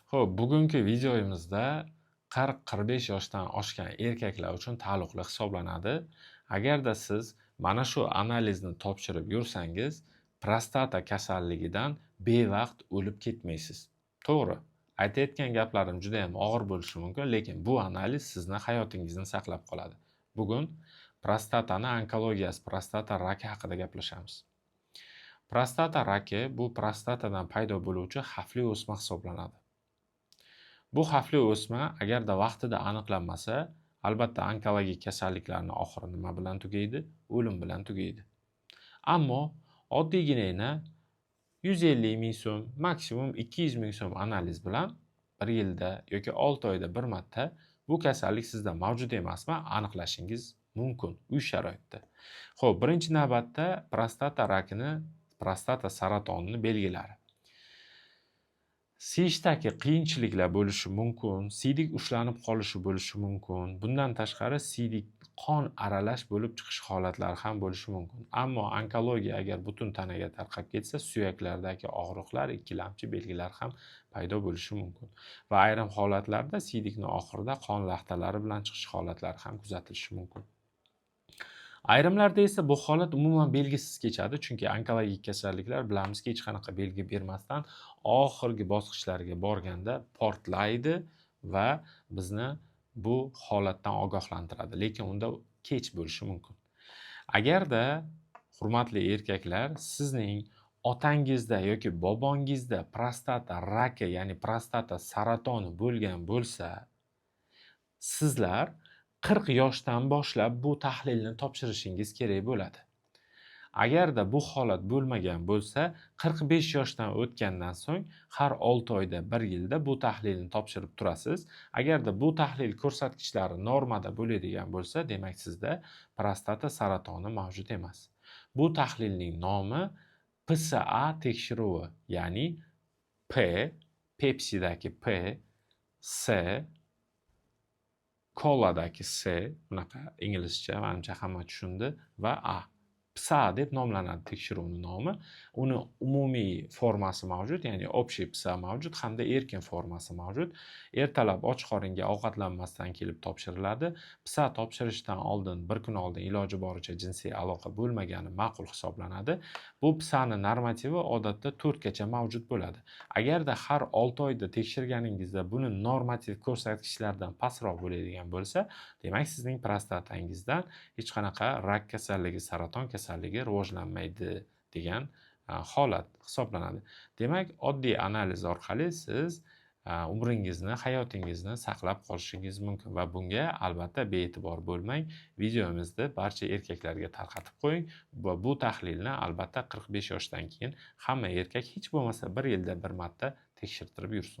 Xo'p, bugungi videomizda 40-45 yoshdan oshgan erkaklar uchun taalluqli hisoblanadi. Agarda siz mana shu analizni topshirib yursangiz, prostata kasalligidan bevaqt o'lib ketmaysiz. To'g'ri, aytayotgan gaplarim juda ham og'ir bo'lishi mumkin, lekin bu analiz sizni hayotingizni saqlab qoladi. Bugun prostatani onkologiyasi, prostata raki haqida gaplashamiz. Prostata raki bu prostatadan paydo bo'luvchi xavfli o'sma hisoblanadi. Bu xavfli o'sma agarda vaqtida aniqlanmasa, albatta onkologik kasalliklarni oxiri nima bilan tugaydi? O'lim bilan tugaydi. Ammo oddiygina 150 ming so'm, maksimum 200 ming so'm analiz bilan bir yilda yoki 6 oyda bir marta bu kasallik sizda mavjud emasmi, aniqlashingiz mumkin uy sharoitida. Xo'p, birinchi navbatda prostata rakini, prostata saratonini belgilari. Siyishdagi qiyinchiliklar bo'lishi mumkin, siydik ushlanib qolishi bo'lishi mumkin. Bundan tashqari siydik qon aralash bo'lib chiqish holatlari ham bo'lishi mumkin. Ammo onkologiya agar butun tanaga tarqab ketsa, suyaklardagi og'riqlar, ikkilamchi belgilar ham paydo bo'lishi mumkin. Va ayrim holatlarda siydikni oxirida qon laxtalari bilan chiqish holatlari ham kuzatilishi mumkin. Ayrimlarda esa bu holat umuman belgisiz kechadi, chunki onkologik kasalliklar, bilamizki, hech qanaqa belgi bermasdan oxirgi bosqichlarga borganda portlaydi va bizni bu holatdan ogohlantiradi, lekin unda kech bo'lishi mumkin. Agarda, hurmatli erkaklar, sizning otangizda yoki bobongizda prostata raki, ya'ni prostata saratoni bo'lgan bo'lsa, sizlar 40 yoshdan boshlab bu tahlilni topshirishingiz kerak bo'ladi. Agarda bu holat bo'lmagan bo'lsa, 45 yoshdan o'tgandan so'ng har 6 oyda, 1 yilda bu tahlilni topshirib turasiz. Agarda bu tahlil ko'rsatkichlari normada bo'ladigan bo'lsa, demak, sizda prostata saratoni mavjud emas. Bu tahlilning nomi PSA tekshiruvi, ya'ni P, Pepsidagi P, S, koladagi S, bunaqa inglizcha, manimcha, hamma tushundi, va A. PSA deb nomlanadi tekshiruvni nomi. Uni umumiy formasi mavjud, ya'ni общий PSA mavjud hamda erkin formasi mavjud. Ertalab och qoringa, ovqatlanmasdan kelib topshiriladi. PSA topshirishdan oldin, bir kun oldin iloji boricha jinsiy aloqa bo'lmagani ma'qul hisoblanadi. Bu PSAni normativi odatda 4 gacha mavjud bo'ladi. Agarda har 6 oyda tekshirganingizda buni normativ ko'rsatkichlardan pastroq bo'ladigan bo'lsa, demak, sizning prostatangizdan hech qanaqa rak kasalligi, saraton kasalligi rivojlanmaydi degan holat hisoblanadi. Demak, oddiy analiz orqali siz umringizni, hayotingizni saqlab qolishingiz mumkin va bunga albatta bee'tibor bo'lmang. Videomizni barcha erkaklarga tarqatib qo'ying va bu tahlilni albatta 45 yoshdan keyin hamma erkak hech bo'lmasa bir yilda bir marta tekshirtirib yursin.